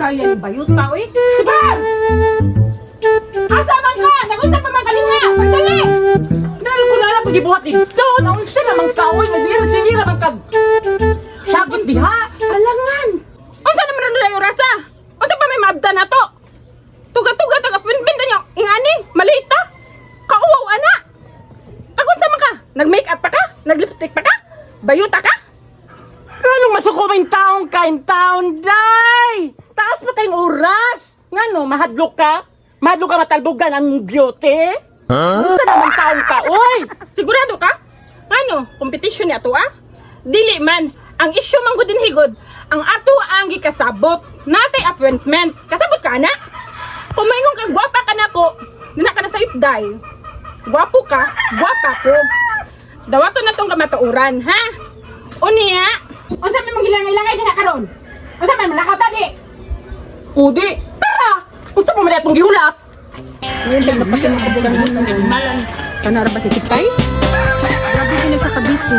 Kaya ni bayuta, uy. Sibag! Asa man ka? Nag-unsa pa man kaninha? Pagdali! Dahil ko na lang pagibuhat dito. Naunsa namang kaoy nga dira sige ra man kag. Sagot diha. Alangan! Unsa naman rin nila orasa? Unsa pa may maabda na to? Tuga-tuga taga pinpin niyo. Ingani, malita. Kauwaw ana. Agun sa man ka? Nag-make up pa ka? Nag-lipstick pa ka? Bayuta ka? Anong masuko may taong kain taon, day? Taas pa kayong oras. Ngano, mahadlok ka? Mahadlok ka matalbogan ang beauty? Huh? Unsa naman taong ka, oy? Sigurado ka? Ano, competition ni ato ah? Dili man, ang issue man gud din higod, ang ato ang gikasabot, natay appointment. Kasabot ka na? Kung maingon ka gwapa ka nako, nana ka na sa day. Gwapo ka, gwapa ko. Dawato na tong kamatuoran, ha? Unya, unsa man mong gilangay-langay dinha karon? Unsa man malakaw ta di? Udi, tara! Gusto mo man atong gihulat? Ngayon lang napasin mo kabulan ng malan. Kanara ba si Tipay? Grabe din sa Cavite.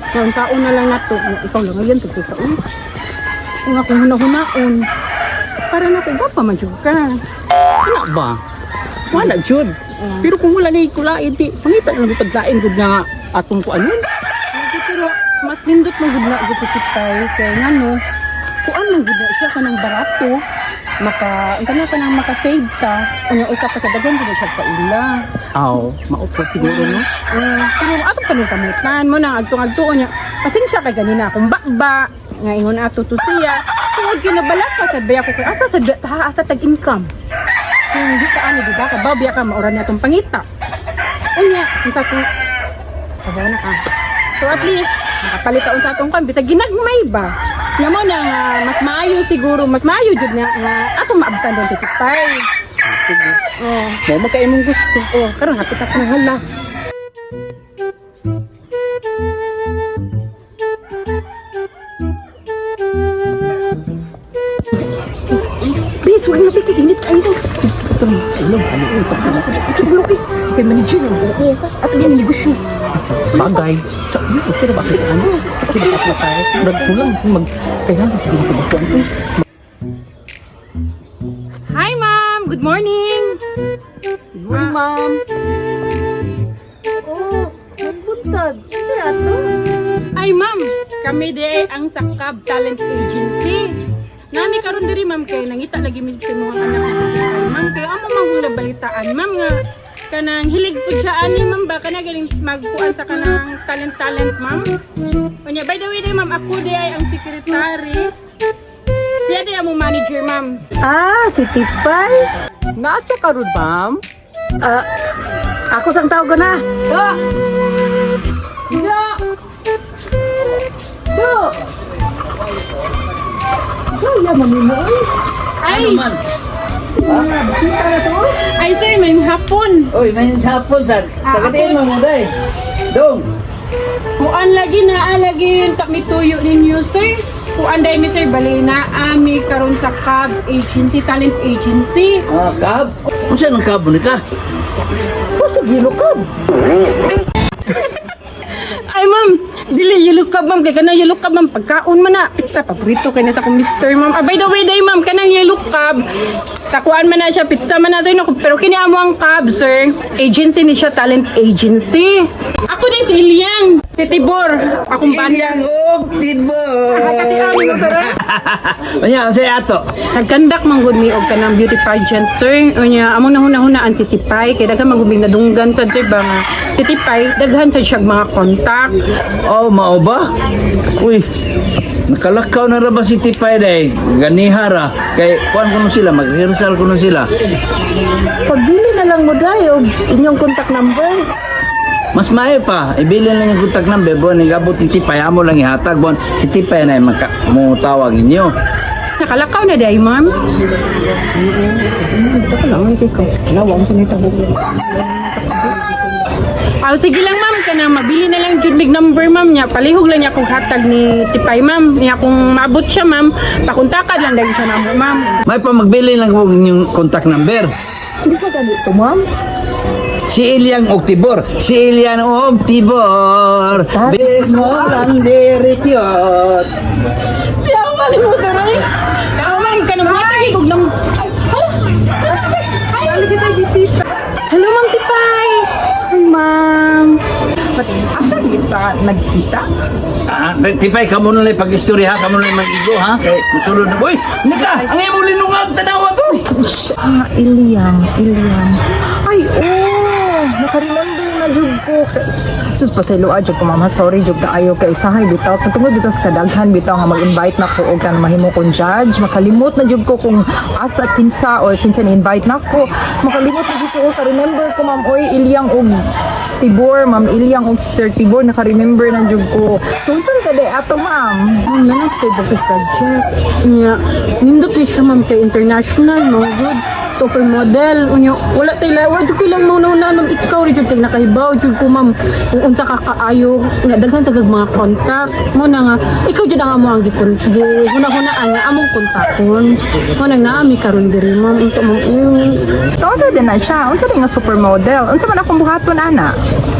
Kaon kaon na lang nato. Ikaw lang ngayon tagkaon. Kung ako huna-hunaon, para na ko gwapa man jud ka. Wala ba? Wala jud. Pero kung wala ni kulain, di, pangita na lang paglain gud nga atong kuanon. Lagi, pero mas nindot man gud na gud si Tipay kay ngano kuan man gud na siya kanang barato. Maka unta na kanang maka-save ta. Unya usa pa sa daghan gud siya kaila. Aw, maupo siguro no. Pero atong paningkamutan mo na agtong agtuon niya. Pasensya kay ganina akong bakba nga ingon ato to siya. Tungod kinabala ka sa biya ko kay asa sa ta asa tag income. Kung hindi ka ani di ba ka biya ka maura niya atong pangita. Unya, unsa to? Kabaw na ka. So at least makapalit ta unsa atong kan bisag ginagmay ba. Nga mo na nga mas maayo siguro, mas maayo jud nga, nga atong maabtan doon sa Tipay. Sige. Oh, Mo magkaimong gusto. oh, karon hapit ako ng hala. Bis, wag na kay init kayo. Alam, ano yung pagkakala ko? Ito lupi. Kay manager ang buo. At yung negosyo. Bagay. Sa, yun, pero bakit ano? Kasi bakit na tayo? Nagkulang, mag, kailangan siguro ko ba ito? Hi, ma'am. Good morning. Good morning, ma'am. Oh, nagbuntag. Kaya ato? Ay, ma'am. Kami di ang Sakab Talent Agency. Nami karon diri ma'am kay nangita lagi mi sa mga anak. Ma'am kay amo man kong nabalitaan ma'am nga kanang hilig po siya ani ma'am ba kana galing magkuan sa kanang talent talent ma'am. Unya by the way di ma'am ako di ay ang secretary. Siya di among manager ma'am. Ah, si Tipay. Nasa karon, ma'am? Ah, ako sang tawag ko na. Do! Do! Do! Do, yan mami mo. Oy. Ay, Ah, bisita na to. ay sir, may hapon. Oy, may hapon sir. Ah, Tagadiin mo mo day. Dong. Kuan lagi na lagi yung takmituyo ninyo sir. Kuan dahil mi sir bali na ami karon sa CAB Agency Talent Agency. Ah, kab. Unsa nang kab ni ka? Basta gilo ka. Ay ma'am, dili yellow cab ma'am kay kanang yellow cab ma'am pagkaon man na. Pizza paborito kay na sa akong mister ma'am. Ah, by the way day ma'am kanang yellow cab. Takuan man na siya pizza man na sir, no? Pero kini amo ang cab sir. Agency ni siya talent agency. Ako din si Ilyang, si Tibor, akong banda. Iyang og tibor. Kasi mo sir. Unya, unsa ato? Nagkandak man gud mi og kanang beauty pageant sir. Unya among nahuna-hunaan si Tipay kay daghan man gud mig nadunggan sad sir ba nga si Tipay daghan sad siya mga contact. Oh, mao ba? Uy. Nakalakaw na ra ba si Tipay day? Ganiha ra. Kay kuan kuno sila, mag-rehearsal kuno sila. Pagbili na lang mo day og inyong contact number. Mas maayo pa, ibilin lang yung contact number bon igabot ni Tipay amo lang ihatag bon si Tipay na maka mo tawag ninyo. Nakalakaw na day ma'am. Ah, sige lang ma'am, kanang mabili na lang jud mig number ma'am niya. Palihog lang niya kung hatag ni Tipay ma'am. Niya kung maabot siya ma'am, pakontakan lang dahil siya namo ma'am. May pa magbili lang og inyong contact number. Hindi sa ganito, ma'am. Si Ilyang og Tibor, si Ilyang og Tibor. Bis mo lang dirikyot. Siya ang malimutan rin. Tama man, kanang mga kay kog lam. Ay, hala. Ay, Dali kita bisita. Hello, Ma'am Tipay. Hi, ma'am. Asa kita nagkita? Ah, Tipay, kamo na lang pag-istorya ha, kamo na lang mag-igo ha. Kay musulod na. Uy, nika, ang imo linungag tanawa to. Ah, Ilyang, Ilyang. Ay, oh, nakaremember na jud ko. Sus, pasayloa jud ko, mama. Sorry, jud kaayo kay isahay bitaw. Tungod bitaw sa kadaghan bitaw nga mag-invite na ko og kan mahimo kong judge. Makalimot na jud ko kung asa kinsa or kinsa ni-invite na ko. Makalimot na jud ko. Oh, remember ko, ma'am. Oy, Ilyang og Tibor, ma'am Ilyang og Sir Tibor, naka-remember na jud ko. So, unsa ka day ato, ma'am? Ma'am, na lang sa project. Nya, nindot ni siya, ma'am, kay international, mga good. Topper model. Unya, wala tayo la, wala jud ko lang mauna-una, ma'am, ikaw rin jud kay nakahibaw jud ko, ma'am. Kung unsa ka kaayo, nga daghan tagag mga contact. Mo na nga, ikaw jud ang amo ang gikon, gi huna-huna ang among kontakon. Mo nang naami karon diri, ma'am. Unta, ma'am, So, unsa din na siya? Unsa din nga supermodel? Unsa man akong buhaton, ana?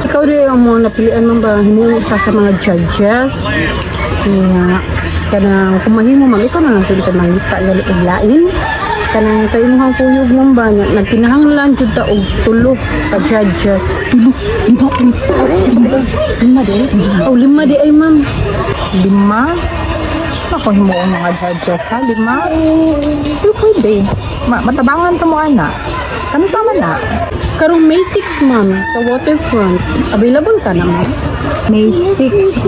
Ikaw rin ang mga napilian ma'am ba himuon ka sa mga judges. Nga kanang kung mahimo ma'am ikaw na lang pwede ka mangita gali og lain. Kanang sa imong kuyog ma'am ba nga nagkinahanglan jud ta og tulo ka judges. Tulo, lima, lima, lima di. Oh, lima di ay ma'am. Lima? Ako himuon mga judges ha? Lima? Pero pwede. Matabangan ka mo, ana. Kami sama na. Karong May 6 ma'am sa waterfront. Available ka na ma'am? May 6.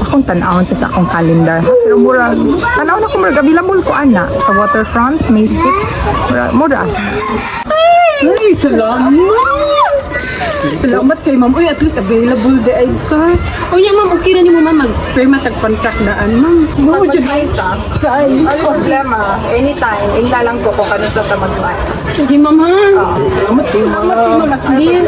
Akong tan-awon sa akong calendar. Ha? Pero mura, tan-awon ako mura. Available ko, ana. Sa waterfront, May 6. Mura. Mura. Ay, salamat! Salamat kay ma'am. Uy, at least available di ay ka. O niya ma'am, okay na ni mo ma'am. Mag-firma tag contract daan ma'am. Mo jud. Kay. Ano problema? Anytime. Ingna lang ko kung kano sa mag-sign. Sige ma'am ha. Salamat kay ma'am. Salamat kay ma'am at least.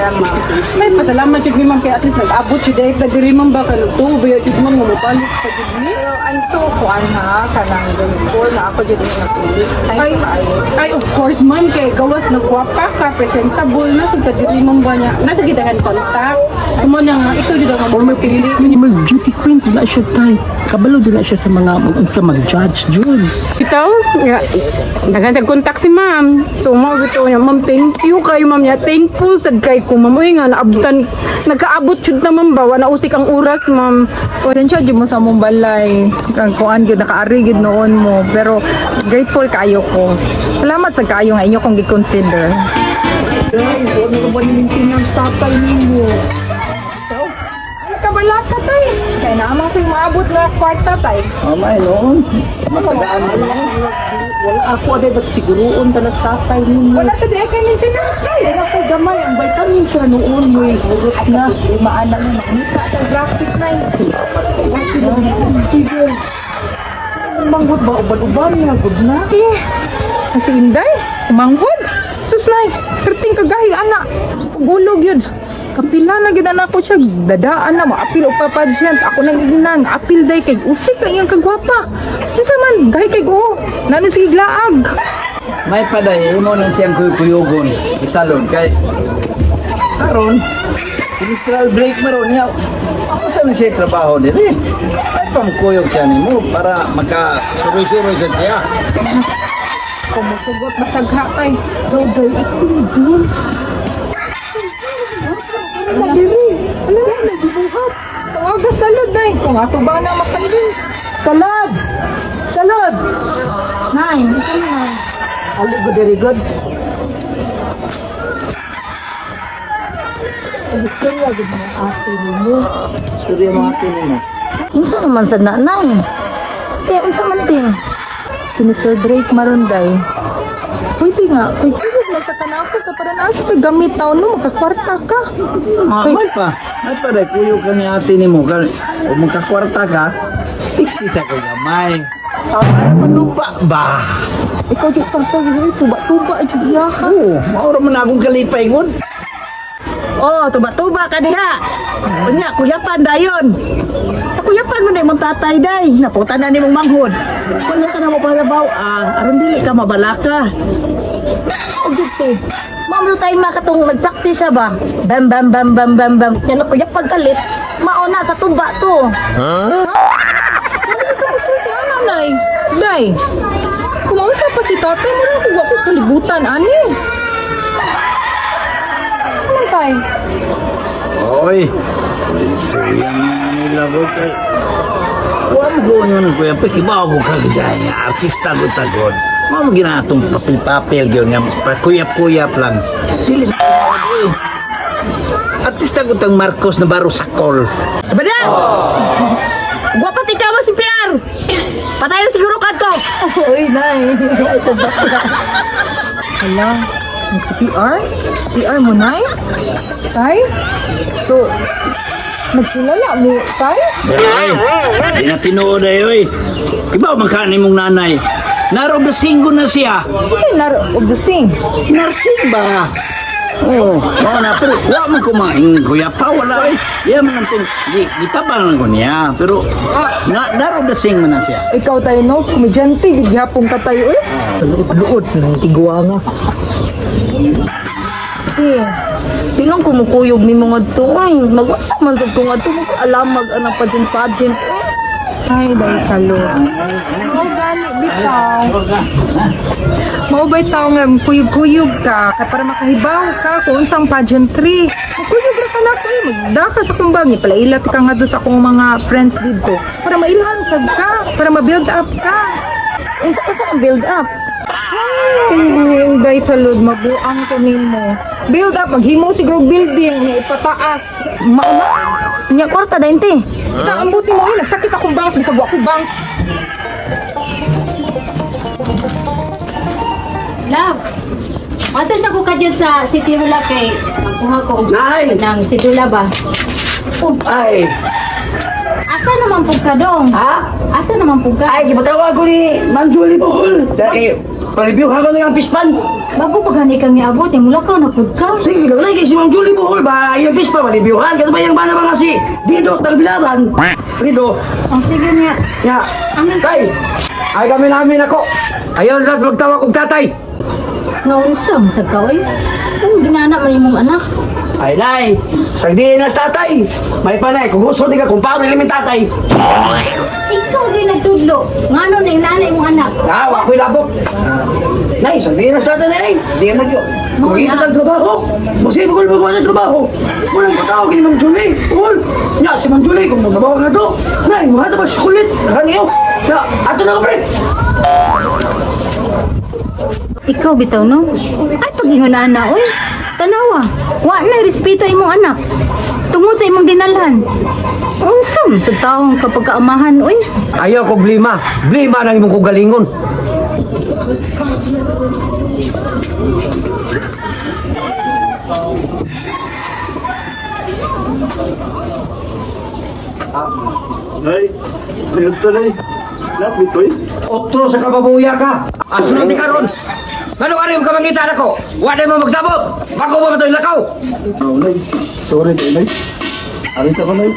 May pasalamat jud ni ma'am kay at least nag-abot jud ay diri ma'am ba kanang tubo jud ma'am nga mobalik pa jud ni. Pero I'm so kuan ha, kanang grateful na ako jud yung napili. Thank Ay, you kaayo. ay, of course, ma'am, kay gawas na gwapa ka, presentable na, sa diri ma'am ba niya. Nasa gidahan contact. Mo na nga, ikaw jud ang Former mapili. Mag beauty queen na siya tay. Kabalo din na siya sa mga mag-unsa mag-judge jud. Ikaw, ya, daghan contact si ma'am. So, mo gito niya, ma'am, thank you kayo, ma'am niya. Thankful sad kay ko, ma'am. Uy nga, naabutan, nagkaabot jud na, ma'am ba? Wala usik ang oras, ma'am. Pasensya jud mo sa mong balay. Kang kuan gyud nakaari gyud noon mo, pero grateful kaayo ko. Salamat sa kaayo nga inyo kong gi-consider. Ay, kabala ka tay. Kay naamang ko yung maabot nga kwarta tay. Mamay noon. Matagaan mo lang. Wala ako aday basta siguroon ta na sa tatay ninyo. Wala sa di kay maintenance tay. Wala ko gamay ang vitamin siya noon mo hurot na. Maana mo makita sa graphic na. Manghod ba uban-uban na gud na. Eh, kasi Inday, umanghod. Sus nay, perting kagahi ana. Gulog yun. Kapila na gyud anak ko siya, dadaan na maapil og papadyant. Ako nang ingnan, apil day kay usik na iyang kagwapa. Unsa man, gahi kay oo. Nani sige laag. May paday, imo nang siyang kuyugon. Isalon kay karon semestral break maron niya. Ako sa na siya trabaho diri. Ay pamkuyog siya nimo para maka suroy-suroy sa siya. Kumusugot basagha tay. Double ingredients. Ala diri. Ala na gibuhat. Tawaga salad day kung ato ba na makalin. Salad. Salad. Nay, ito na. Ali good very good. Istorya gud mo ate nimo. Istorya mo ate nimo. Unsa naman sa nanay? Te, unsa man te? Si Mr. Drake Marunday. Pwede nga, kay kuyog na sa kanako ka para naa sa gamit taon no, makakwarta ka. Ah, may pa. May pa day kuyog ka ni ate nimo kay kung magkakwarta ka, tiksi sa ko gamay. Para manupa ba? Ikaw di kwarta gyud tuba-tuba jud iya ha. Oo, maura man akong kalipay ngon. Oh, tuba-tuba ka diha. Unya, kuyapan dayon. Kuyapan mo na imong tatay day. Naputa na nimong manghod. Wala ka na mo palabaw, ah, aron dili ka mabalaka. Og jud te. Ma'am, do tayo makatong nag-practice siya ba? Bam, bam, bam, bam, bam, bam. Yan ako, yung pagkalit. Mauna sa tuba to. Wala ka masulti ana nay. Day. Kung Unsa pa si tatay mo ko wa ko kalibutan ani. Ano tay? Oy, suyan nila ko kay. Wa mo ko yun kuya, pakibaw ko kagaya nga, artista ko tagod. Mao mo ginatong papel-papel gyud nga kuyap-kuyap lang. Dili na oy. Artista ko tang Marcos Navarro Sakol. Abada! Wa pa ikaw si PR. Patayon siguro kadto. Oy, nay. Ay, sa baka. Hala, may CPR? CPR mo, nay? Tay? So, nagkilala mo, tay? Ay, di na tinuod ay oy. Kibaw man ka nimong nanay. Narob na singgo na siya. Kasi nar of the sing. Narsing ba? Oo, oh, na pero wa man kumain kuya pa wala oy. Iya man ang di di tabang lang ko niya pero na narob na sing man na siya. Ikaw tayo, no? Komedyante, gigyapong ka tayo, eh. Sa luot-luot ng tigwanga. Eh, Pilang kumukuyog ni mga to ay magwasa man sad ko ngadto mo alamag anang pageant pageant. Ay, dahil sa lo. Mao gani bitaw. Mao ba'y tao nga kuyog-kuyog ka kay para makahibaw ka kung unsang pageantry. Kuyog ra ka na ko eh. Magdaka sa kumbang ipalailat ka nga do sa akong mga friends didto para mailhan sad ka, para ma-build up ka. Unsa unsa ang build up? Ay, day sa lod mabuang ko nimo. Build up, maghimo siguro building nga ipataas. Mauna. Nya kwarta dayon te. Ta, ang buti mo eh, nagsakit akong bangs, bisag wa ko bangs. Love, Ato sa ko kadyan sa City Hall kay magkuha ko og Nay! ng sidula ba. Oh, Ay, asa naman pud ka dong? ha? Asa naman pud ka? Ay, gipatawag ko ni Ma'am Julie Bohol. Dahil palibyo ka ko ng pispan. Bago pa gani kang niabot, eh, mula ka na pud ka. Sige, lang kay si Ma'am Julie Bohol ba? Yung pispan, palibyuhan. Kaya ba yung bana mga si Dito, Tagbilaran. Dito. Oh, sige niya. Ya. Ano? Tay, ay kami namin ako. Ayaw sa magtawag kong tatay. Naunsa man sad ka oy. Ang ginana man imong anak. Ay, nay, sagdiin na sa tatay. May panay, kung gusto di ka, kung paano ilimin tatay. Ikaw gyud nagtudlo. Ngano na inana imong anak? Ah, ako'y labok. Nay, sabihin na sa tatay, nay. Hindi na yun. Kung kita ng trabaho, magsibol mo ng trabaho. Walang patawag ni Ma'am Julie. Ul, nya, si Ma'am Julie, kung magtrabaho na to, nay, mga ba si kulit? Nakaniyo. Ya, ato na ka, pre. Ikaw bitaw no? Ay pag ingon ana oy. Tanawa. Wa na respeto imong anak. Tungod sa imong dinalhan. Unsa man sa taong kapag kaamahan oy? Ayaw ko blima. Blima ng imong kugalingon. Ay, ayun to na. Lapit oy. Otro sa kababuya ka. Asunod ni karon. Ngano ari mo ka mangita nako? Wa mo magsabot. Bako ba matoy lakaw? Oh, nay. Sorry kay nay. Aris ako nay.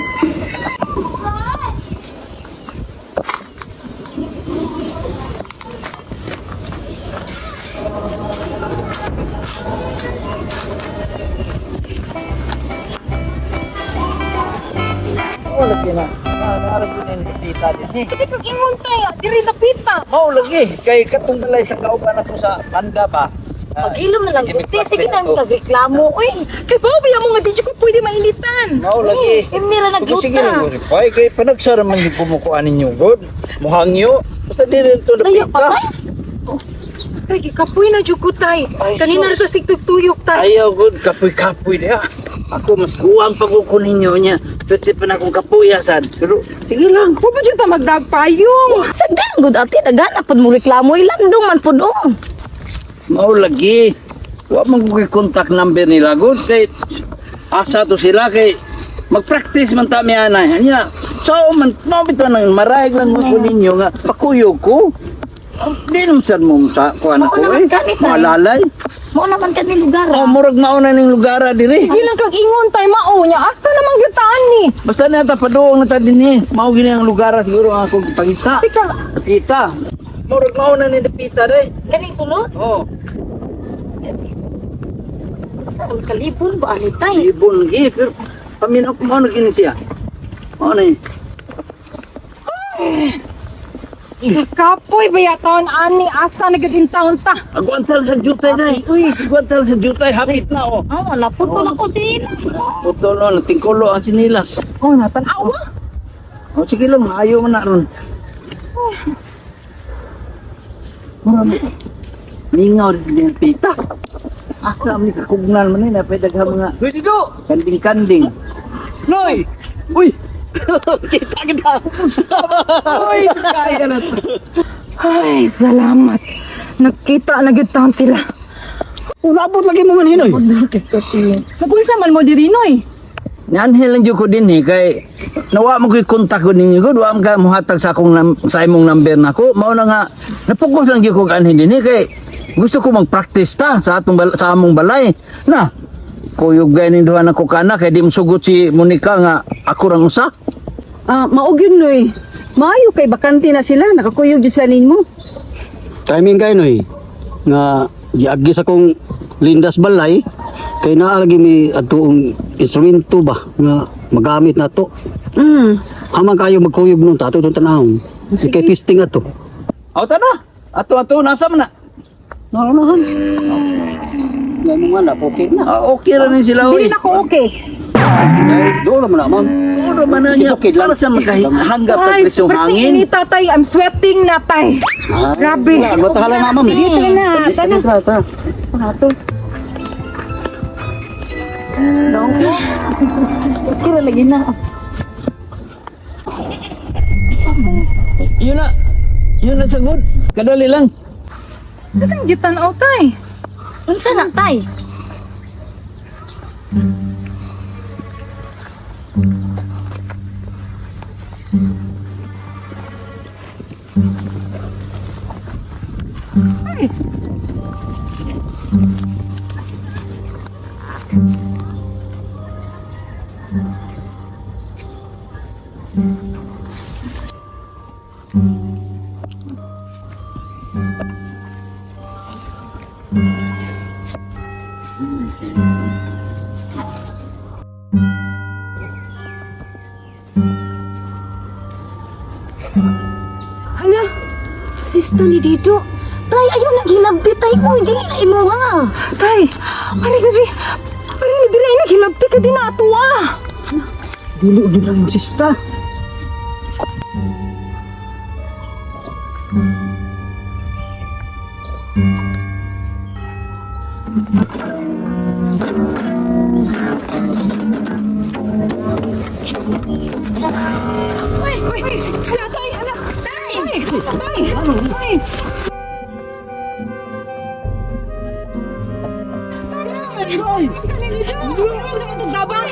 Wala kina. Narob na ni tita din. Hindi pag ingon tayo, diri dapita. Mao lagi kay katong balay sa kauban ako sa banda ba. Pag ilom na lang gud te, sige na lang reklamo oy. Kay bawo mo nga di jud ko pwede mailitan. Mao lagi. Im nila Kung sige nagluta. lang reply kay panagsara man yung pumukuan ninyo god. Muhangyo. Basta dili to Layo dapita. pa tay. Ay, gikapoy na jud ko tay. Kanina ra ta sigtugtuyok tay. Ayaw god kapoy-kapoy niya. Ako mas kuwang pa ko ninyo niya. Pwede pa na akong kapuyasan. Pero sige lang. Wa pa jud ta magdagpayong. Sagdan gud ate, daghan na pud mo reklamo ilandong man pud oh. Mao lagi. Wa man ko kay contact number nila god kay asa to sila kay mag-practice man ta mi anay. Nya, so man mao bitaw nang marayag lang ko ninyo nga pakuyog ko. Di naman sad mo sa kuan Mao ako naman eh. kani, tay. Malalay. Mao naman kani lugar. Oh, murag mauna ning lugar diri. Sige lang kag ingon tay mao nya asa naman gyud taan ni. Basta na ta paduong na ta dinhi. Mao gini ang lugar siguro ang akong pangita. Tika, Dapita. Murag mauna ni dapita dai. Kaning sulod Oh, sa ang kalipon ba ani tay? ibon lagi pero paminaw ko mao na gini siya. Mao ni. Kapoy ba taon ani asa na gyud in town ta. Agwantal sa jutay na. Uy, agwantal sa jutay hapit na oh. Ah, wala po lang ko sila. Putol no, tingkulo ang sinilas. Oh, natan-awa. Oh, sige lang, maayo man na ron. Mura mo. Mingaw rin din pita. Asa man ni kakugnan man ni napay daghang mga Pwede do! kanding-kanding. Noy! Uy! Kita kita! Uy, kaya na to. Ay, salamat. Nagkita na gyud taon sila. Unabot lagi mo man hinoy. Nagunsa man mo diri noy. Nianhel lang jud ko din eh kay nawa mo ko'y kontak ko ninyo gud, wa man ka muhatag sa akong sa imong number nako. Mao na nga napugos lang jud ko anhin dinhi kay gusto ko mag-practice ta sa atong sa among balay. Na kuyog ganin duha nako kana kay di mo sugot si Monica nga ako rang usa. Ah, mao gyud noy. Maayo kay bakante na sila, nakakuyog jud sila nimo. Timing kayo noy. Nga giagi sa kong lindas balay kay naa lagi mi adtoong instrumento ba nga magamit na to. Haman kayo magkuyog nun ta ato itong tanahon. Kay testing ato. Aw ta na. Ato ato nasa man na. Naunahan. Yan mo nga na, okay na. Ah, okay ra ni sila oy. Dili na ko okay. Doon naman na, ma'am. Puro man na niya Bukid lang. para sa makahanggap Ay, pag presyong perti hangin. ini tatay, I'm sweating na tay. Grabe. Agwatahala na, ma'am. Sige, tara na, tara. Tara, tara. Kira lagi na. Yun na. Yun na sagod. Kadali lang. Kasang gitan-aw tay. Unsa na tay? Hala, sista ni Dido. Tay, ayaw naghilabti tay. Uy, dili na imuha. Tay, pare diri. Pare ni diri ay naghilabti ka din na atuwa. Dili, dili lang yung sista. Uy, uy, sila tay. Hala, tay. Tay. Tay. Tay. Ay, sa matugtabang.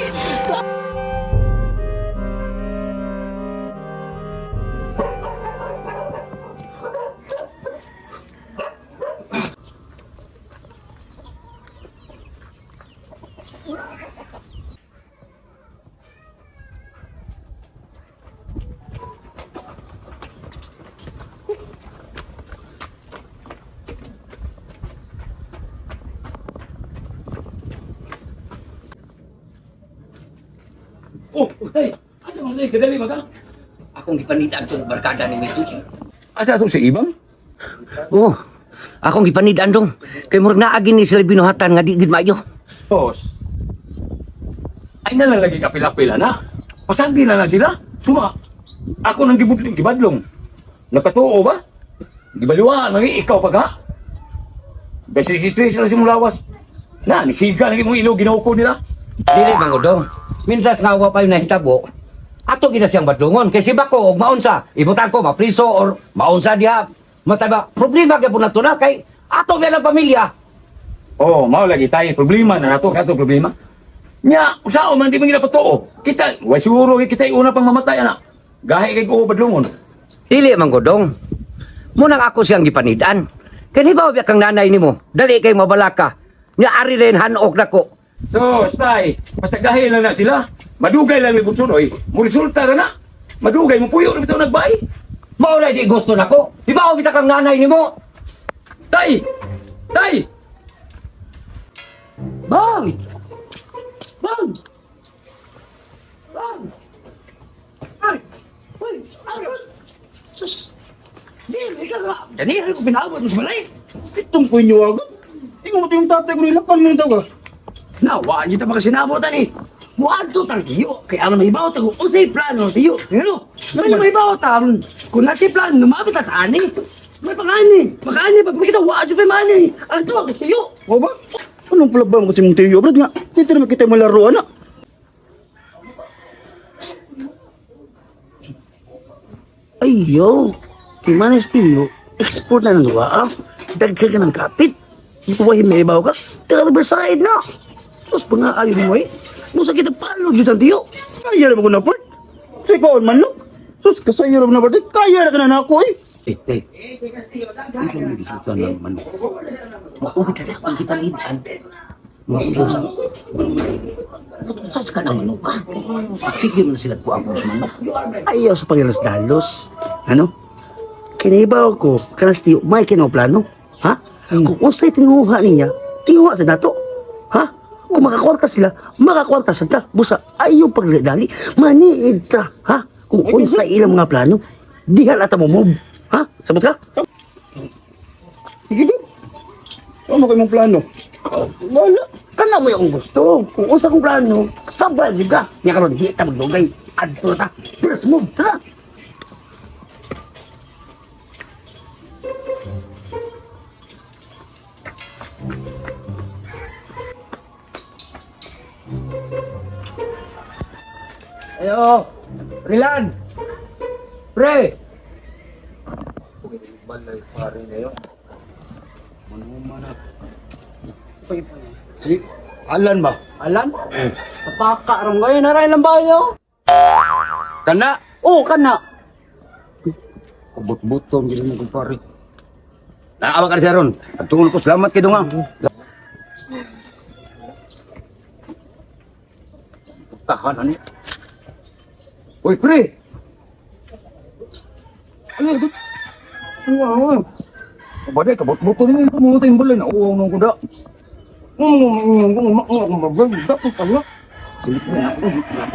Oh, hey, asa man day kadali maga? Akong gipanidaan tong barkada ni Mituchi. Asa to si Ibang? Oh, akong gipanidaan dong. Kay murag naagi ni sila binuhatan nga di gid maayo. Boss. Ay na lang lagi kapila-pila na. Pasagi na lang sila. Suma. Ako nang gibudling gibadlong. Nakatuo ba? Gibaliwaan man ikaw pag ha? Besi history sila simulawas. Na, nisiga lagi mong ilog ginauko nila. Dili man dong. Mintras nga wa pa yung nahitabo, ato gina siyang badlungon kay si Bako og maunsa, ibutang ko mapriso or maunsa diha. Matay ba problema gyud na to na kay ato bilang pamilya. Oh, mao lagi tayo problema na nato kato problema. Nya, usao man di man ginapatuo. Kita, way siguro kita una pang mamatay ana. Gahi kay ko badlungon. Dili man godong. Munang ako siyang gipanidaan. Kay hibaw biya kang nanay nimo, dali kay mabalaka. Nya ari rin hanok nako. So, stay, basta dahil lang na sila. Madugay lang may butson, oy. Mo resulta ra na. Madugay mo puyo na bitaw nagbay. Mao na di gusto nako. Hibaw kita kang nanay nimo. Tay! Tay! Bang! Bang! Bang! Ay! Uy! Ay! Sus! Kaniya ko pinawad mo sa balay. Itong ko inyo agad. Ingon mo to yung tatay ko nila, paano daw ka? Nawa, hindi ta makasinabot ani. Muadto tang tiyo, kay aron mahibaw ta kung unsay plano ng tiyo. Ano? Ano mahibaw ta aron kung nasa plano lumapit ta sa ani. May pangani, pangani pag makita wa jud pa mani. Ang tuwa ko tiyo. O ba? Anong pala ba mo kasi mong tiyo, brad nga? Dito naman kita malaro, anak. Ayo, di manes tiyo, export na ng duwa, ah. Dagdag ka ng kapit. Ipuwahin may ibaw ka, taga side na. Tapos pa nga ayaw mo eh. Musa kita palo jud ang tiyo. Kaya naman ko na, part. Sa ikaw, manok. Sus, kasaya naman na, part. Kaya na ka na na ako, eh. Eh, eh. Unsa may gisultan ng manok? Maugot na akong gipalitan. Maugot sa... Sa ka ng manok ka. Sige mo na sila kuha ko sa manok. Ayaw sa pagdalos-dalos. Ano? Kinibaw ko, kanas tiyo, may kinaw plano. Ha? Kung unsay tinguha niya, tinguha sa nato. Ha? Kung makakwarta sila, makakwarta sa ta. Busa, ayaw pagdali, maniid ta. Ha? Kung unsay ilang mga plano, dihan ata mo move. Ha? Sabot ka? Sige, dun. Ano kayo mong plano? Wala. Kana mo yung gusto. Kung unsa kong plano, sabay juga. Nya karon di ta magdugay. Adto ta. First move ta. Ayo, Rilan! Pre! Balay pare na yun. Si Alan ba? Alan? Pataka ron kayo, naray lang ba kayo? Kana! Oo, kana. Kabot-buton, gano'n mo kumpare. Naawa ka na siya ron. At tungol ko, salamat kay Dunga. Tahan, ano? Uy, pre! Ano yun? Wow. Baday, kabot-buton mo. Pumunta yung balay. Nauuhaw nung kuda. Silip mo na ako.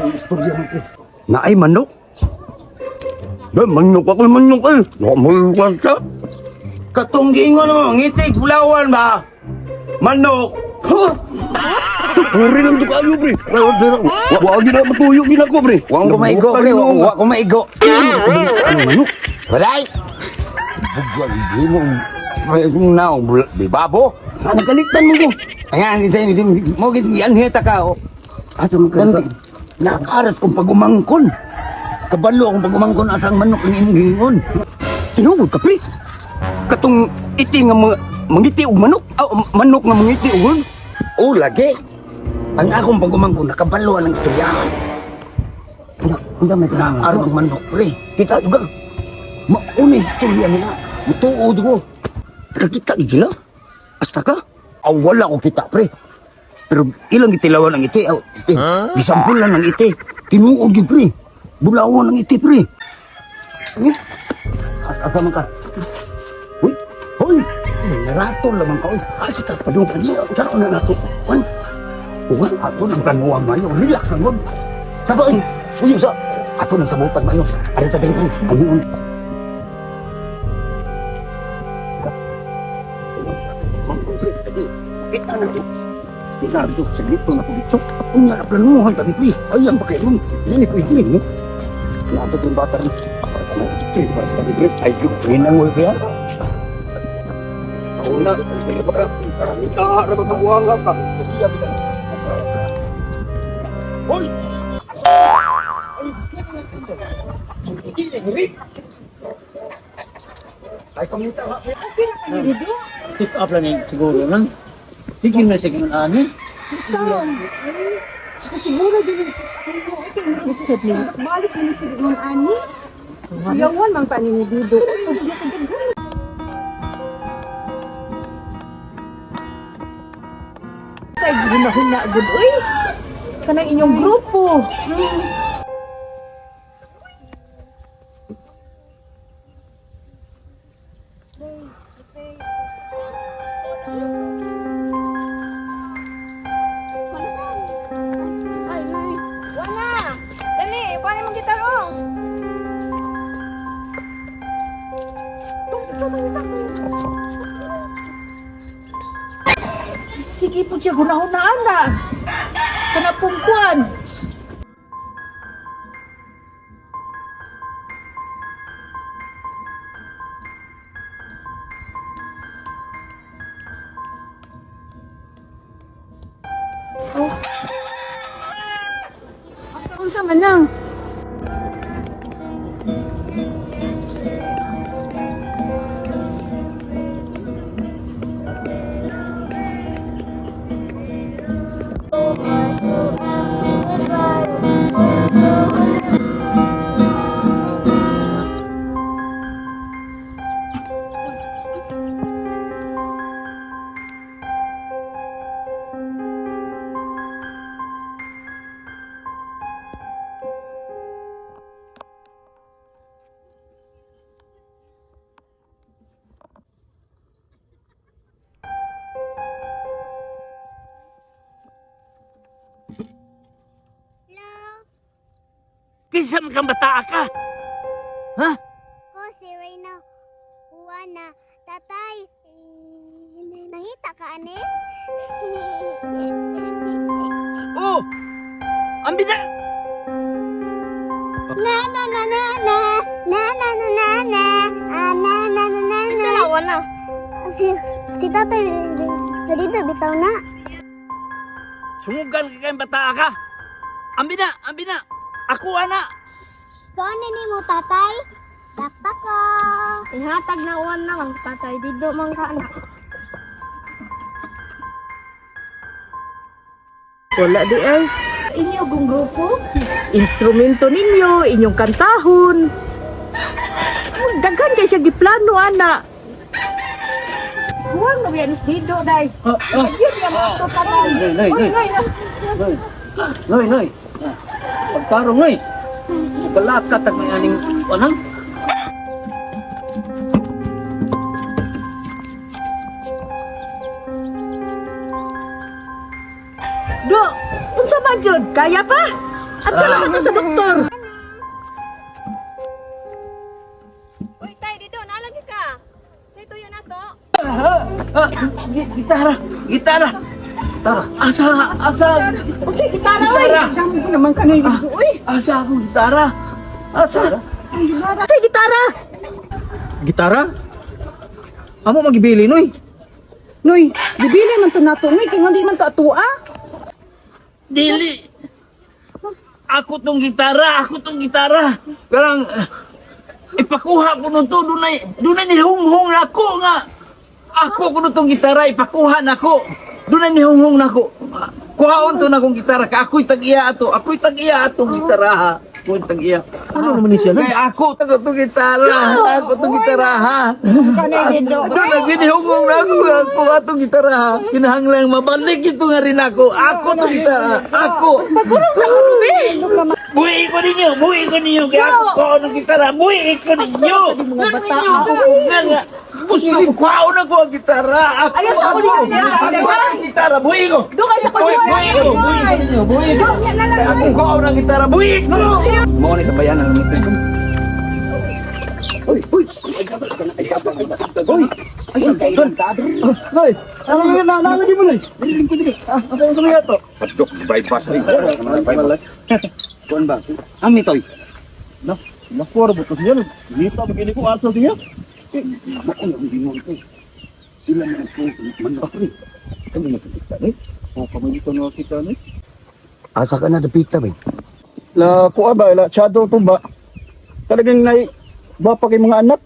Ang istorya mo, pre. Naay manok. Ba, manok ako, manok eh. Nakamulukan ka. Katong giingon mo, ngitig, bulawan ba? Manok. Ha? Puri lang to kayo, pre. Wa gina matuyo gina ko, pre. Wa ko maigo, pre. Wa ko maigo. Ano manok? Walay! Bugyan, di mo. May naong bibabo. Nagalitan mo ko. Ayan, hindi, hindi, mo yan hita ka, oh. Ato mo Ganti, nakaras kong pagumangkon. Kabalo akong pagumangkon asang manok ang imong giingon. Tinuod ka, pre. Katong iti nga mga mangiti og manok, ah, manok nga mangiti og O, lagi. Ang akong pagumangkon, nakabalo ang istoryahan. Naaraw ang manok, pre. Kita juga. Mauna istorya nila. Mutuod ko. Nakakita gid sila. Asta ka? Aw, wala ko kita, pre. Pero ilang gitilawan ang iti. Aw, este, gisampulan ang iti. Tinuod gyud, pre. Bulawan ang iti, pre. As asa man ka? Uy, hoy. Narato lamang ka, uy. Asa ta padung pa niya. Karon na nato. Wan. Uwan, ato ng planuang mayo. Relax lang, god. Sa ba, uy? Uy, sa. Ato ng sabutan mayo. Ari ta diri, pre. Ang hiyon. Kita na to. Kita na to. Saglit pa na ko dito. Unya na planuhan tadi, pre. Ayan pa kayo. Ini ko ini, no? Nato yung bata rin. Ay, Ginang, uy, pre. ah. Una, ah, ra ka. Check up lang yun, siguro lang. Sige na sige na ani. Siguro din. Balik ni si Ma'am Ani. Yawan man tani ni Dido. Ay, huna-huna gud uy. Kanang inyong grupo. Wala! Dali, kuha mong gitara oh. gipon siya gunahon na ana. Kana pong kuan. Unsa man nang? Kinsa man kang bataa ka? Ha? Ko si Reyna Juana. Tatay, eh, nangita ka ani? Oh! Ang bida! Na na na na na na na na na na ah, na na na na na. Wala. Si tatay dito bitaw na. Sungugan ka kayong bataa ka! Ambi na! Ambi na! Ako ana! Kunin nimo tatay. Dakpak ko. Ihatag na uwan na lang tatay dito man ka anak. Wala di ay. Inyo gong grupo, instrumento ninyo, inyong kantahon. Daghan kay siya giplano ana. Huwag na biya ni Dido day. Yun nga mga to tanan. Noy, noy, Uy, noy. noy, noy. Noy! Noy, noy! Pagtarong, noy! Balat ka tag may aning anang. Do, unsa man jud? Kaya pa? Adto lang ka sa doktor. Uy, tay dito nalagi ka. Say tuyo na to. Ah, gitara! Gitara! Tara! Asa! Asa! Unsay gitara oy? Gitara! Damo naman kanay dito uy. Asa akong gitara? Asa? Unsay gitara? Gitara? Amo magibili noy. Noy, gibili man to nato noy kay hindi man to atua. Dili! Ako tong gitara! Ako tong gitara! Parang, ipakuha ko nun to. Dunay ni hunghong nako nga. Ako ko nun tong gitara, ipakuha nako. Dunay ni hunghong nako. Kuhaon to na akong gitara. Ka ako'y tag-iya ato. Ako'y tag-iya atong gitara ha. Ako'y tag-iya. Ano naman ni siya Kay ako tong gitara. Ako tong gitara ha. Doon ang ginihungong na ako. Ako atong gitara ha. Kinahanglang mabalik ito nga rin ako. Ako tong gitara. Ako. Buhi ko ninyo, buhi ko ninyo, kaya ako kuhaon ng gitara, buhi ko ninyo! Mga bata, nga nga, gusto ko, kuhaon ako ang gitara, ako, ako, ako ang gitara, buhi ko! Buhi, buhi ko, buhi ko ninyo, buhi ko! Kaya ako kuhaon ang gitara, buhi ko! Mao ni tabayan ang ngipin. Uy, uy! Uy! Ay, ay, Noy, ano nga na nalagi mo noy? Dili ko dili. Ah, ako ang sumiya to. Padok, bypass ni. Kuan ba? Ami toy. Na, nakuha ra to siya. Dito magini ko asa siya. Mao na ang gingon ko. Sila man ang sa manok ni. Kami nakikita ni. Oh, kami dito na kita ni. Asa ka na dapita ba? La kuha ba la shadow to ba? Talagang nay ba pa kay mga anak?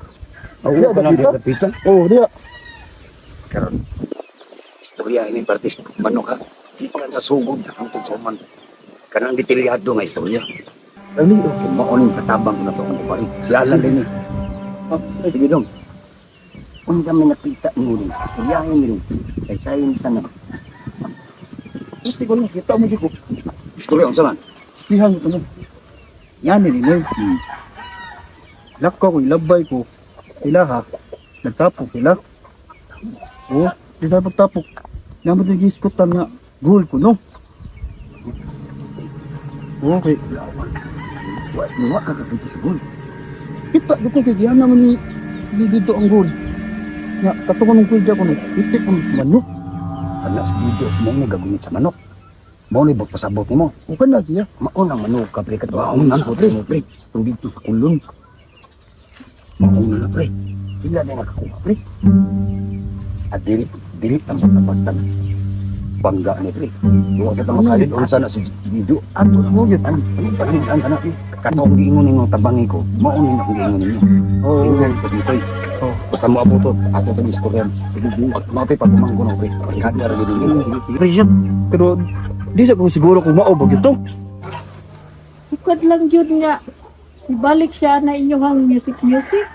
Oh, Diya, dapita. dapita. Oh, diya. Karon. Istorya ini partis manok ha. Gikan sa sugod hangtod sa human. Kanang detalyado nga istorya. Dali oh. Kay mao ning katabang na to ang pare. Si Alan din eh. Sige dong. Unsa may nakita mo rin? Istoryahin ni rin. Saysayin sana. Gusto ko lang kita mo ko. Istorya unsa man? Dihang to mo. Yan ni noy. Lak ko ilabay ko. Ila ha. Nagtapok ila. Oh, di sa pagtapok. Namot ni giskutan nga goal ko no. Okay. Wa wa ka kakita sa gol. Kita jud ko kay diyan naman ni di dito ang goal. Nga kato ko nung kuya ko no. Itik ko sa manyo. Kana si Dido mo ni gagumit sa manok. Mao ni pasabot nimo. O kana siya. Mao nang manok ka pre kadto. Mao nang pre mo pre. Tung dito sa kulon. Mao na pre. Sila na nakakuha pre. At dili dili tang basta-basta na. Bangga ni pre. Duwa sa tamasalin unsa na si Dido. Ato na mo gyud ang ang anak ni. Katong giingon nimo tabangi ko. Mao ni akong giingon ninyo. Oo. Tingnan ko dito. Oo. Basta mo abuto, ato tong istorya. Mao tay pagumangko no pre. Kada ra gyud ninyo. Pre siya. Pero di sa ko siguro kung mao ba gyud to. Sukad lang yun nga. Ibalik siya na inyong music music.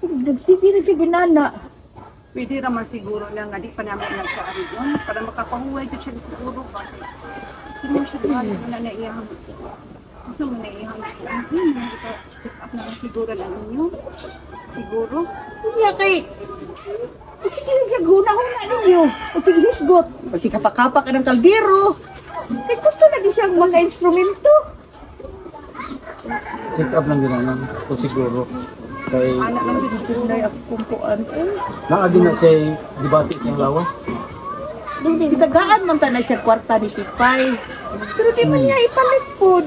Nagsige na siya ginana. Pwede raman siguro na nga di pa naman na siya ariyon para makapahuway jud siya siguro ba. Sino siya ba na na iyang gusto mo na iyang check up na lang siguro lang ninyo. Siguro. Iya kay sige na siya guna-huna ninyo. O sige hisgot. O sige kapakapa ka ng kaldero. Kay gusto na di siyang mga instrumento. Check up lang yun ang kung siguro. Kay Anak lang jud siguro na ako kumpuan. Eh, naagi na siya debate niyang lawas. Gitagaan man ta na siya kwarta ni Pipay. Pero di man niya ipalit pod.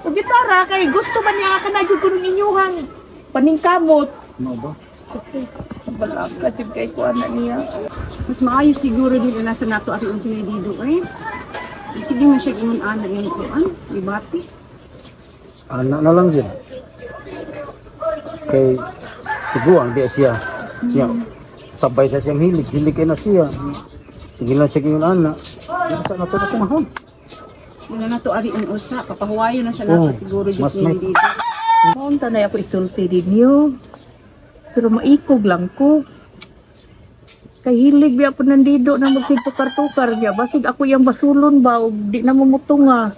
O gitara kay gusto man niya ka na jud kuno inyuhang paningkamot. Ano ba? Balaka jud kay kuan na niya. Mas maayo siguro din na sa nato ariyon sa Dido eh. Sige man siya ingon ana yung kuan, ibati. Anak na lang siya. Kay tiguang di siya. Siya sabay sa siyang hilig, hilig kay na siya. Sige lang siya kayong anak. Sa nato na kumahon. Wala na to ariyon usa, papahuwayo na sa nato Oh, siguro jud mas ni may- Dido. Maunta na ako isulti ninyo. Pero maikog lang ko. Kay hilig biya po nandido na magsigtukar-tukar niya. Basig ako yung basulon ba o di na mumutunga.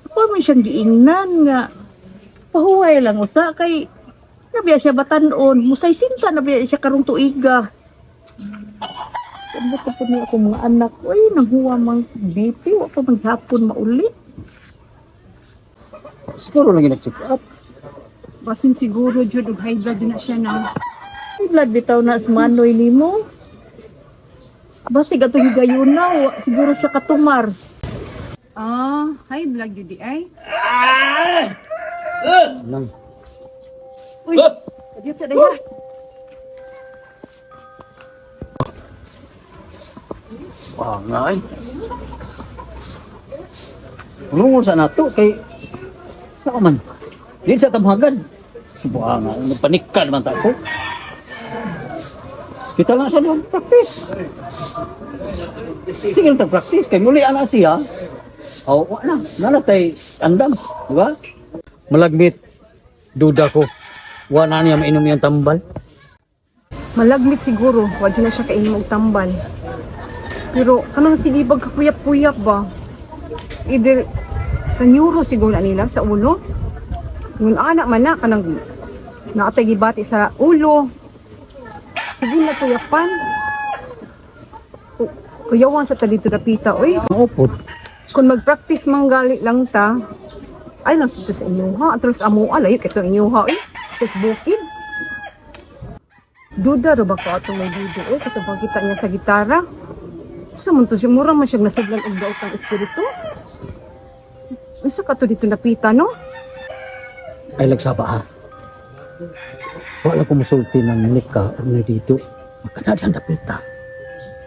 Ako man siyang giingnan nga. Pahuway lang usa kay nabiya siya batanon. Musay sinta nabiya siya karong tuiga. Ano ko po niya akong mga anak. Uy, nanghuwa mang BP. Wa pa maghapon mauli. Siguro lang yung nag-check up. Basin siguro jud og high blood na siya na. Ay, blood bitaw na sa manoy nimo. Basig atong higayuna, siguro siya katumar. Ah, high blood jud di ay. Nang Uy, kadiyot sa daya. Wah, nga ay. Ulungon sa nato kay sa man. Di sa tamhagan. Buha nga, nagpanikad man ta ko. Kita lang sa niyang practice. Sige lang tag practice kay muli ana siya. Oh, wa na. Nalatay andam, di ba? Malagmit. Duda ko. Wa na niya mainom yung tambal. Malagmit siguro, wa jud na siya kainom og tambal. Pero kanang sige bag kakuyap-kuyap ba? Either sa neuro siguro na nila sa ulo. Ngun anak man na kanang naatay gibati sa ulo. Sige na kuyapan. Kuyawan sa talito dapita oy. Maupod. Kung mag-practice manggali lang ta, ay lang sa inyo ha. Atros amo layo kito inyo ha. Eh, Tapos bukid. Duda ra ba ka atong may dudo oy katong pagkita niya sa gitara. Sa man to siya mura man siya nasudlan og daot ang espiritu. Unsa ka to dito napita no? Ay lagsaba ha. Wala ko musulti ng nika o na dito. Magkana diyan dapita.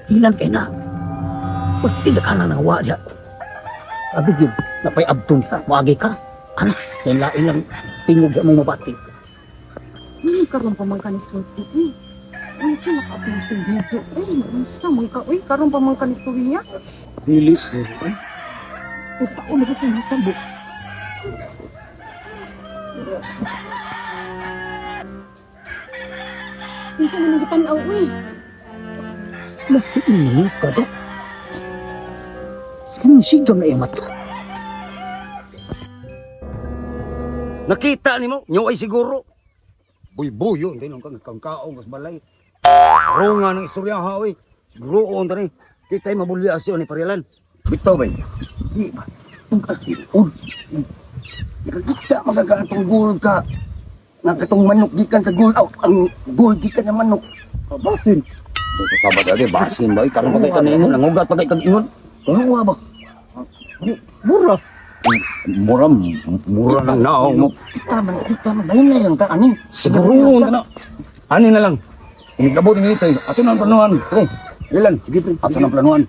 Hilan kay na. Pasti na ka na nang wa diya. Abi gyud, napay abtong ka, moagi ka. Ana, lain lain lang tingog ya mong mabati. Karon pa man ka ni sulti eh. Unsa makaapil sa dito eh. Unsa man ka uy karon pa man ka ni sulti niya. Dili. Utaon na ko natabo. Unsa naman gitan-aw uy? Lahi ni ka do. Sige, sigam na iyang mata. Nakita nimo, nyo ay siguro. Buy-buyo, hindi nung kang kaong kas balay. Runga ng istorya ha, oy. Siguro on tani. Kitay mabulya siya ni Parilan. Bitaw bay. Di ba? Tungkas tiun. Nakakita masaga atong gold ka. Nga katong manok gikan sa gold out. Ang gold gikan ng manok. Kabasin. Kabat ade basin ba karon pa kay kaningon nangugat pa kay kag ingon. Ano ba? Mura. Mura mura nang naong mo. Kita man, kita man. Lain lang ta, ani. Siguro na. Ani na lang. Inigabot ni ito. Ato na ang planuhan, pre. Ilan? Sige, pre. Ato na ang planuhan.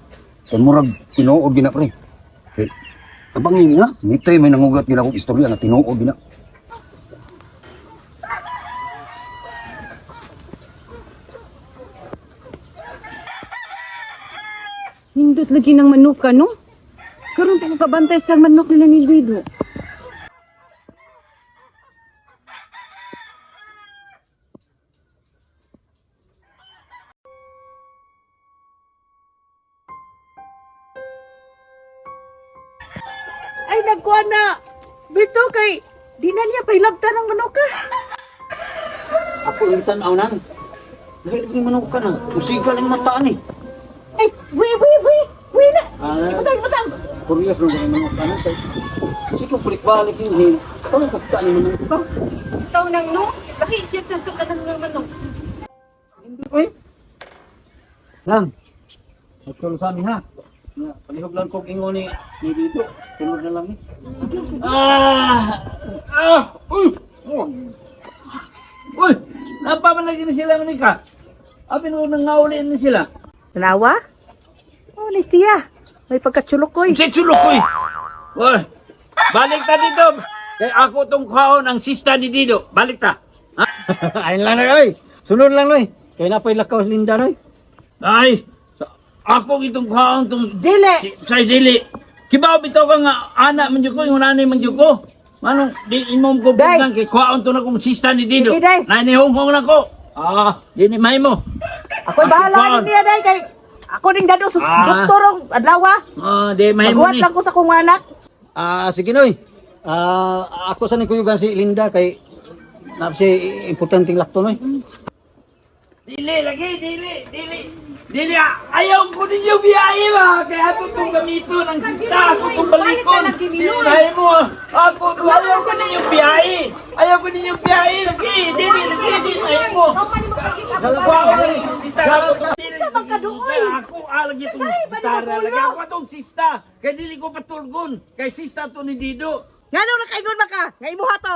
Kay murag tinuod gina, pre. Pre. Tabangin niya. Nito'y may nangugat gina akong istorya na tinuod gina. Nindot lagi ng manok ka, no? Karon pa ko kabantay sa manok nila ni Guido. Ay, nagkuha na! Bito kay, di na niya pailabtan ang manok ka. Ako yung tanaw nang. Nahilig ni manok ka na. Musiga lang mataan eh. Ay, wi, wi, wi! Wi na! Ah, Ibutang, ibutang! Curious nung ganun manok ka na. Sige, balik-balik yun. eh. Ikaw ang kakitaan ni manok ka. Ikaw nang no? Laki siya sa kanang ng manok. Uy! Lang, nagtulo sa amin ha. Na, Palihog lang kong ingon ni dito. Sunod na lang eh. Ah! Ah! Uy! Oh. Uy! Napamalagi na sila manika. Abi nung nangauli ni sila. Tanawa? Oh, ni siya. May pagkatsulok koy. Si Chulukoy! Uy! Balik ta dito! Kay ako tong kaon ang sista ni Dido. Balik ta! Ayun lang na, oy. Sunod lang, oy. Kaya na pa'y lakaw Linda, oy. Ay! Ako itong kaon tong Dili! Si, sa dili. Kibaw bitaw ka nga ana man jud ko ingon ani man jud ko. Manong di imong ko Day. bugang kay kuhaon to na kong sista ni Dido. Sige, day. Nay ni honghong na ko. Ah, di ni mahimo. Ako'y bahala Kuhaon. ni niya day kay ako ning dado sa Ah. doktor ang adlaw. Ah, di mahimo Maghuwat ni. lang ko sa kong anak. Ah, sige, noy. Ah, ako sa kuyugan si Linda kay na si importanteng lakto, noy. Dili lagi, dili, dili. Dili ah, ayaw ko ninyo biyahe ba kay ako tong gamiton ang sista, ako tong balikon. Dili mahimo. ah. Ako to ayaw ko ninyo biyahe. Ayaw ko ninyo biyahe lagi. Dili lagi, di mahimo. Kuhaon ang sista ako. Sa magkaduoy. Ako alagi itong gitara. Lagi ako atong sista. Kay dili ko patulgon. Kay sista to ni Dido. Ngano nakaingon man ka? Nga imuha to.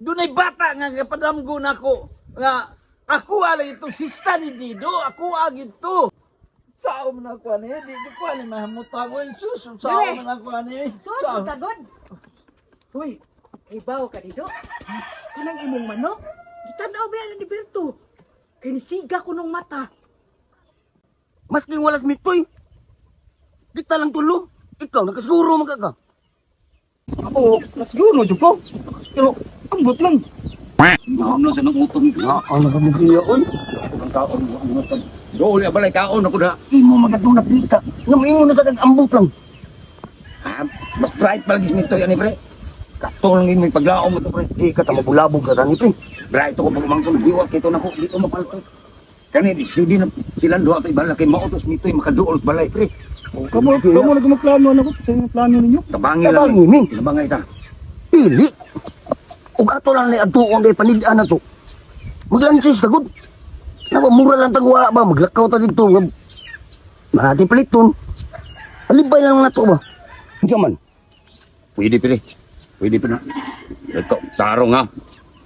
Dunay bata nga kapadamgo nako. Nga ako alagi itong sista ni Dido. Ako agi to. Sao man ako ani? Di ko ani mahamuta ko. Sus, sao Dili. man ako ani? Sud Sao? tagod. Uy, ibaw ka dito. Kanang imong manok. Gitan-aw ba ni Berto? Kay nisiga ko nung mata. Masking walas mitoy. Kita lang tulo. Ikaw, nakasiguro man ka ka. Ako, nasiguro jud ko. Pero, ambot lang. Naam lang sa nang utong. Ang nakamugiya, oy. Ang kaon mo ang utong. Dool ya balay kaon ako da. Imo magadong napita. Nga maingon na sa kag ambot lang. Ah, mas bright palagi nito yan pre. Katong lang may paglaom mo to pre. Di ka ta mabulabog ka tani, pre. Bright ko pag umangkon biwat kito nako dito mapalto. Kani di di na silang duha to ibala kay mautos nito makaduol sa balay pre. Kamo, kamo na gumaplano na ko. Sa plano ninyo. Tabangi lang. Tabangi, min. Tabangay ta. Pili. Ug ato lang ni adtuon kay panid-an na to. Maglansis ta gud. Nawa mura lang tagwa ba maglakaw ta didto. Marati paliton. Alibay lang na to ba. Unsa man? Pwede pre. Pwede pre. Ito, tarong ha.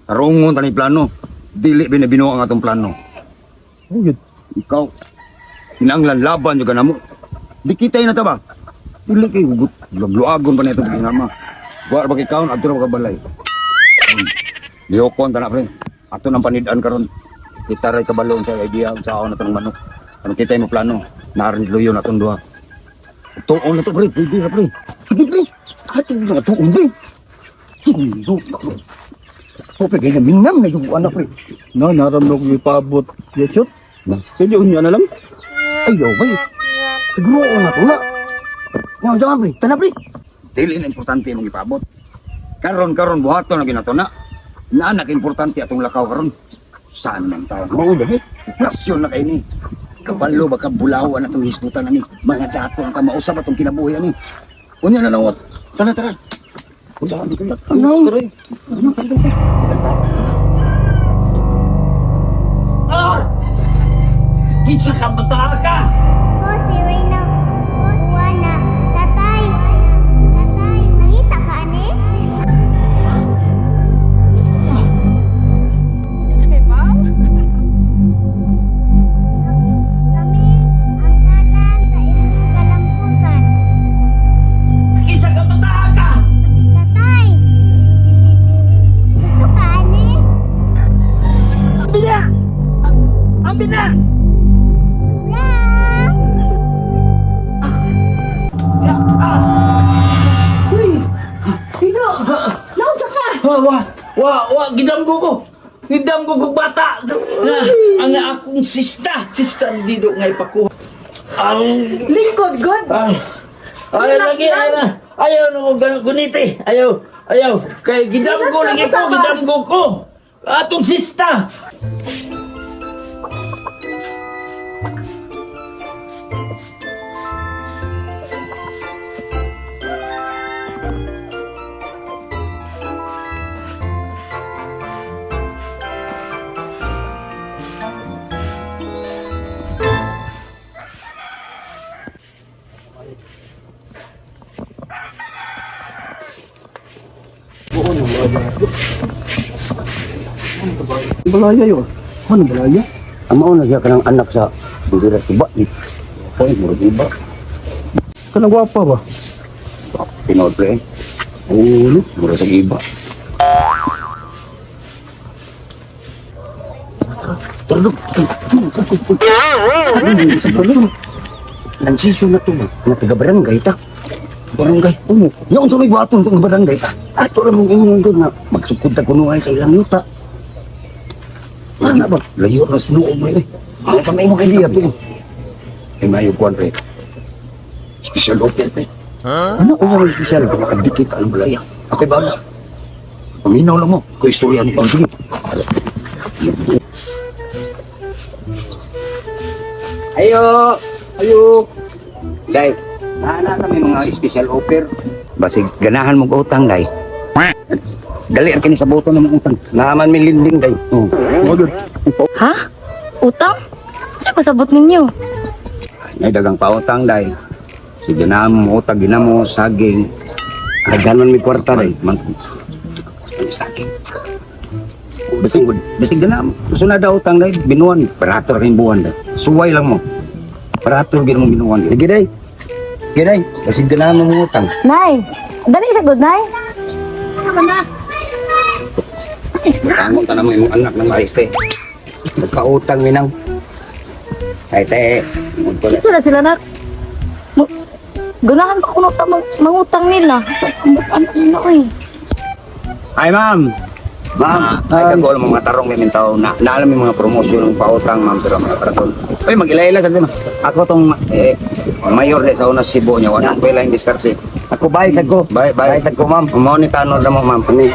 Tarungon tani plano. Dili binabinuang atong plano. Ikaw, kinanglan laban juga namo. Di kita na ta ba? Dili kay hugot. Lugluagon pa na itong ginama. Buar ba kay kaon, adto na ka balay. Lihokon ta na pre. Ato nang panid-an karon. Kita ray kabalon sa idea sa na tong manok. Ano kita mo plano? Narin luyo na tong duha. Tuon na to pre, pwede ra pre. Sige pre. Ato na tuon pre. Sundo. Kope kay minam na yung anak pre. No, naramdam ko ipabot. Yesut. Na. Pwede unya na lang. Ayaw bay. Siguro na to na. Nga jangan pre. Tana pre. Dili na importante imong ipabot. Karon karon buhaton na ginato na. Naanak importante atong lakaw karon. Saan man tayo? Mao lagi. Nasyon na kay ni. Kabalo baka bulawan atong hisgutan ani. Mga dato ang kamausap atong kinabuhi ani. Unya na lang Tara tara. Unya na Ano? Ah! Kinsa ka bata ka? Ko si Reyna Juana. Tatay, tatay, nangita ka ani? Kami ang ngalan sa imong kalampusan. Kinsa ka bata ka? Tatay, gusto ka ani? Bina! Ang bina! Ra! Uy! Pedro! Naunsa ka! Wa wa wa wa gidamgo ko. Gidamgo ko bata. Na, ang akong sista, sista ni Dido nga ipakuha. Ang Lingkod, good! Ay, ay lagi ay na. Ayaw no guniti. Ayaw, ayaw. Kay gidamgo lagi ko, gidamgo ko. Atong sista. Balaya yun. Ano balaya? Ang mauna siya kanang anak sa Bugura Suba. Oy, murag iba. Kanang gwapa ba? Tinood pre. Oo, no? Murag sa iba. Tara, Nagsiso na to ba? Nga taga barangay ta. Barangay. Ano? Yaon sa may buhaton tong barangay ta. Ato ra mong ingon doon nga magsukod ta kuno ay sa ilang yuta. Ano ba? Layo na sa noob na eh. Ang kamay mo kay to. Ay mayo kuan pre. Special offer pre. Ano ko nga special? Makadikit ka ang balaya. Ako'y bahala. Paminaw lang mo. Ko istorya ni Pang. Sige. Ayo! Ayo! Day, naana kami mga special offer. Basig ganahan mong utang, day. Dali ang kini sa boto ng mga utang. Naaman mi linding, day. Oh. Ha? Utang? Sa pasabot ninyo? Ay, dagang pautang, day. Sige na mo, utang ginamo, saging. Daghan man mi kwarta, day. Man, saging. Basig, basig gana mo. Sunod daw utang, day. Binuan. Barato rin buwan, day. Suway lang mo. Barato rin mo binuan. Sige, day. Sige, day. Basig ganahan mo mong utang. Nay, dali sa good, Nay. Tangon ta na mo imong anak na maayos te. Nagkautang minang. Ay te, Ito na sila, nak. Ganahan pa kuno ta mangutang nila. Sa ano nila oy. Ay ma'am. Ma'am, ay kagol mo mga tarong may tao na naalam yung mga promosyon ng pautang ma'am pero mga paraton. Oy mag-ila-ila sa ma'am. Ako tong eh, mayor de sa una Cebu niya wala ko ilaing diskarte. Ako bay sad ko. Bye bye. Bay sad ko ma'am. Mao ni tanod na mo ma'am. Ani.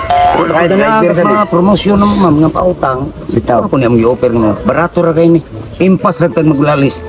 Ay, driver sa mga promosyon ng ma'am nga pautang. Bitaw. Ako niya gi-offer mo. Barato ra kay ni. Impas ra tag maglalis.